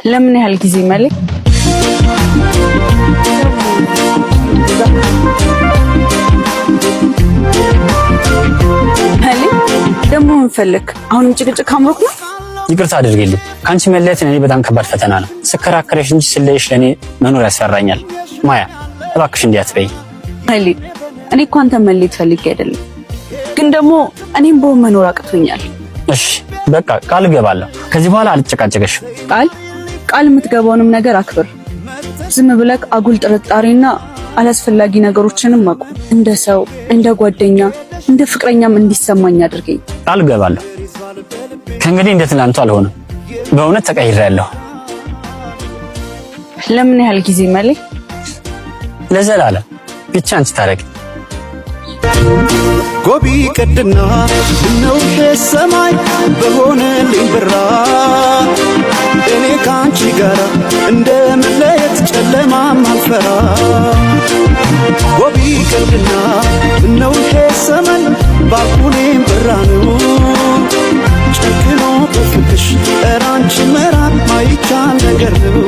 ለምን ያህል ጊዜ መሌ? መሌ ደግሞ ምን ፈለክ? አሁንም ጭቅጭቅ አምሮክ ነው? ይቅርታ አድርጊልኝ። ከአንቺ መለየት ለእኔ በጣም ከባድ ፈተና ነው። ስከራከረሽ እንጂ ስለይሽ ለእኔ መኖር ያስፈራኛል። ማያ እባክሽ እንዲህ አትበይ። መሌ እኔ እኮ አንተን መለየት ፈልጌ አይደለም፣ ግን ደግሞ እኔም በሆን መኖር አቅቶኛል። እሺ በቃ ቃል እገባለሁ። ከዚህ በኋላ አልጨቃጨቅሽም። ቃል ቃል የምትገባውንም ነገር አክብር። ዝም ብለህ አጉል ጥርጣሬና አላስፈላጊ ነገሮችንም አቁም። እንደ ሰው፣ እንደ ጓደኛ፣ እንደ ፍቅረኛም እንዲሰማኝ አድርገኝ። ቃል እገባለሁ። ከእንግዲህ እንደ ትናንቱ አልሆንም። በእውነት ተቀይሬያለሁ። ለምን ያህል ጊዜ መሌ? ለዘላለም ብቻ አንቺ ታረቂ። ጎቢ ቀድና ምነው ሰማይ በሆነልኝ ብራ፣ እኔ ካንቺ ጋራ እንደ መለየት ጨለማም አልፈራ። ጎቢ ቀድና ምነው ሰማይ ባኩኔም ብራ ነው፣ ጨክኖ በፍቅሽ እራንቺ መራቅ ማይቻል ነገር ነው።